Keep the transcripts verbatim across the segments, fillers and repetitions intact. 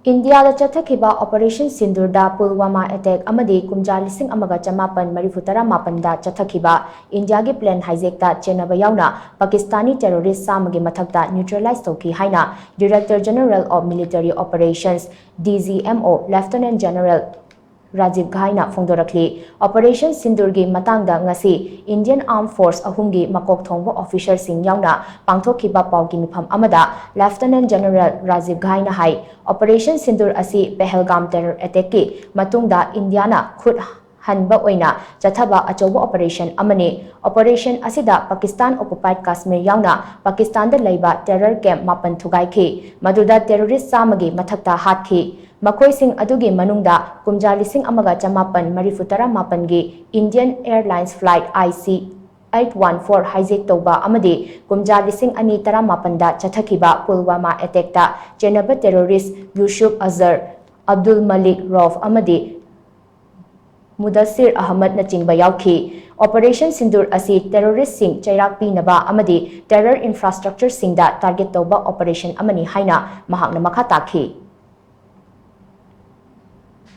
ꯏꯟꯗꯤꯌꯥꯗ ꯆꯠꯊꯈꯤꯕ Operation Sindoorꯗ Pulwama attack ꯑꯃꯗꯤ ꯀꯨꯝꯖꯥ ꯂꯤꯁꯤꯡ ꯑꯃꯒ ꯆꯃꯥꯄꯟ ꯃꯔꯤꯐꯨ ꯇꯔꯥ ꯃꯥꯄꯟꯗ ꯆꯠꯊꯈꯤꯕ ꯏꯟꯗꯤꯌꯥꯒꯤ plane hijackꯇ ꯆꯦꯟꯅꯕ ꯌꯥꯎꯅ Pakistani terrorist ꯆꯥꯝꯃꯒꯤ ꯃꯊꯛꯇ neutralize ꯇꯧꯈꯤ ꯍꯥꯏꯅ Director General of Military Operations, D G M O, Lieutenant General Rajiv ꯘꯥꯏꯅ ꯐꯣꯡꯗꯣꯔꯛꯂꯤ꯫ Operation Sindoorꯒꯤ ꯃꯇꯥꯡꯗ ꯉꯁꯤ Indian Armed Force ꯑꯍꯨꯝꯒꯤ ꯃꯀꯣꯛ ꯊꯣꯡꯕ officerꯁꯤꯡ ꯌꯥꯎꯅ ꯄꯥꯡꯊꯣꯛꯈꯤꯕ ꯄꯥꯎꯒꯤ ꯃꯤꯐꯝ ꯑꯃꯗ Lieutenant General ꯔꯥꯖꯤꯕ ꯘꯥꯏꯅ ꯍꯥꯏ, Operation Sindoor ꯑꯁꯤ ꯄꯍꯜꯒꯥꯝ terror attackꯀꯤ ꯃꯇꯨꯡꯗ ꯏꯟꯗꯤꯌꯥꯅ ꯈꯨꯠ ꯍꯟꯕ ꯑꯣꯏꯅ ꯆꯠꯊꯕ ꯑꯆꯧꯕ operation ꯑꯃꯅꯤ꯫ Operation ꯑꯁꯤꯗ Pakistan occupied Kashmir ꯌꯥꯎꯅ ꯄꯥꯀꯤꯁꯇꯥꯟꯗ ꯂꯩꯕ terror camp ꯃꯥꯄꯟ ꯊꯨꯒꯥꯏꯈꯤ, ꯃꯗꯨꯗ terrorist ꯆꯥꯝꯃꯒꯤ ꯃꯊꯛꯇ ꯍꯥꯠꯈꯤ꯫ ꯃꯈꯣꯏꯁꯤꯡ ꯑꯗꯨꯒꯤ ꯃꯅꯨꯡꯗ ꯀꯨꯝꯖꯥ ꯂꯤꯁꯤꯡ ꯑꯃꯒ ꯆꯃꯥꯄꯟ ꯃꯔꯤꯐꯨ ꯇꯔꯥ ꯃꯥꯄꯟꯒꯤ Indian Airlines flight I C eight one four hijack ꯇꯧꯕ ꯑꯃꯗꯤ ꯀꯨꯝꯖꯥ ꯂꯤꯁꯤꯡ ꯑꯅꯤ ꯇꯔꯥꯃꯥꯄꯟꯗ ꯆꯠꯊꯈꯤꯕ ꯄꯨꯜꯋꯥꯃꯥ attackꯇ ꯆꯦꯟꯅꯕ terrorist ꯌꯨꯁꯨꯐ ꯑꯖꯍꯔ, ꯑꯕꯗꯨꯜ ꯃꯂꯤꯛ ꯔꯧꯐ ꯑꯃꯗꯤ ꯃꯨꯗꯁꯤꯔ ꯑꯍꯃꯗꯅꯆꯤꯡꯕ ꯌꯥꯎꯈꯤ꯫ Operation Sindoor ꯑꯁꯤ terroristꯁꯤꯡ ꯆꯩꯔꯥꯛ ꯄꯤꯅꯕ ꯑꯃꯗꯤ terror infrastructureꯁꯤꯡꯗ target ꯇꯧꯕ operation ꯑꯃꯅꯤ ꯍꯥꯏꯅ ꯃꯍꯥꯛꯅ ꯃꯈꯥ ꯇꯥꯈꯤ꯫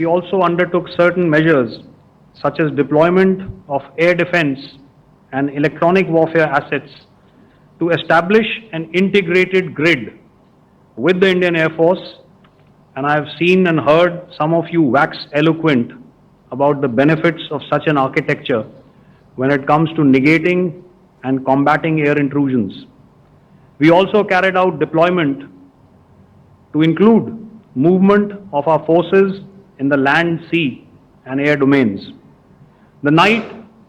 We also undertook certain measures such as deployment of air defense and electronic warfare assets to establish an integrated grid with the Indian Air Force, and I have seen and heard some of you wax eloquent about the benefits of such an architecture when it comes to negating and combating air intrusions. We also carried out deployment to include movement of our forces in the land, sea, and air domains. The night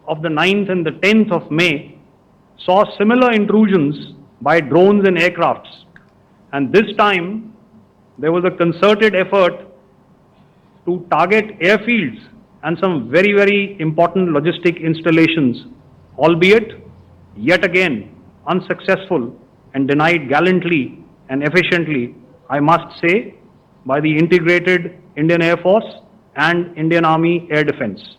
of the ninth and the tenth of May saw similar intrusions by drones and aircrafts, and this time there was a concerted effort to target airfields and some very, very important logistic installations, albeit yet again unsuccessful and denied gallantly and efficiently, I must say, by the integrated Indian Air Force and Indian Army Air Defense.